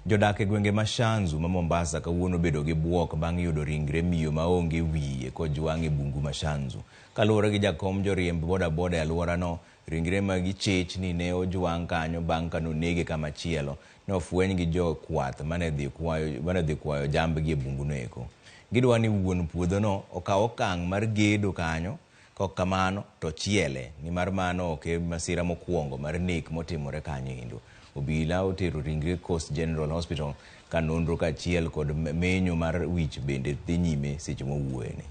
Jodak e gwenge ma Shanzu ma Mombasa kawuono obedo gi buok bang' yudo ringre miyo maonge wiye kojwang' e bungu ma Shanzu. Kaluwore gi jakom joriemb bodaboda e alworano, ringre ma gichich ni ne ojwang' kanyo bang' ka nonege kamachielo ne ofweny gi jokwath mane dhi kwayo jambgi e bunguno eko. Gidwa ni wuon puodhono okaw okang' mar gedo kanyo, kok kamano to chiele, nimar mano ok e masira mokwongo mar nek motimore kanyo endo. Obila otero ringre Coast General Hospital ka nonro kaachiel kod menyo mar wich bende dhi nyime seche mowuoyeni.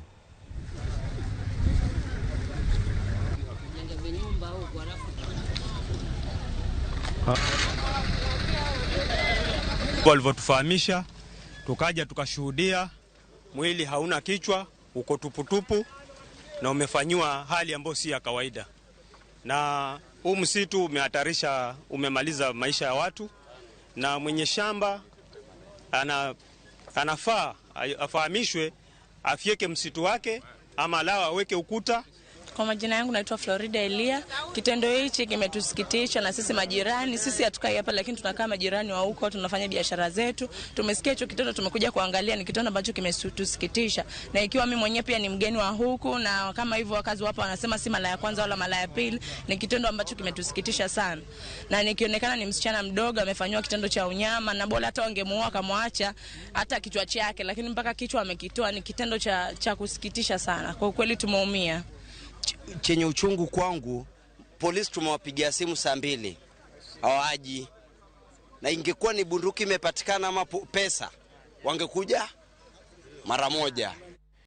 Walivyotufahamisha tukaja tukashuhudia mwili hauna kichwa, uko tuputupu na umefanyiwa hali ambayo si ya kawaida. Na huu msitu umehatarisha, umemaliza maisha ya watu, na mwenye shamba anafaa afahamishwe afyeke msitu wake ama la aweke ukuta. Kwa majina yangu naitwa Florida Elia. Kitendo hichi kimetusikitisha na sisi majirani. Sisi hatukai hapa lakini tunakaa majirani wa huko, tunafanya biashara zetu. Tumesikia hicho kitendo, tumekuja kuangalia, ni kitendo ambacho kimetusikitisha. Na ikiwa mimi mwenyewe pia ni mgeni wa huku, na kama hivyo wakazi hapa wanasema si mara ya kwanza wala mara ya pili, ni kitendo ambacho kimetusikitisha sana. Na nikionekana ni msichana mdogo amefanywa kitendo cha unyama, na bora hata wangemuoa akamwacha hata kichwa chake, lakini mpaka kichwa amekitoa. Ni kitendo cha kusikitisha sana. Kwa kweli tumeumia. Chenye uchungu kwangu, polisi tumewapigia simu saa 2 hawaji, na ingekuwa ni bunduki imepatikana ama pesa wangekuja mara moja.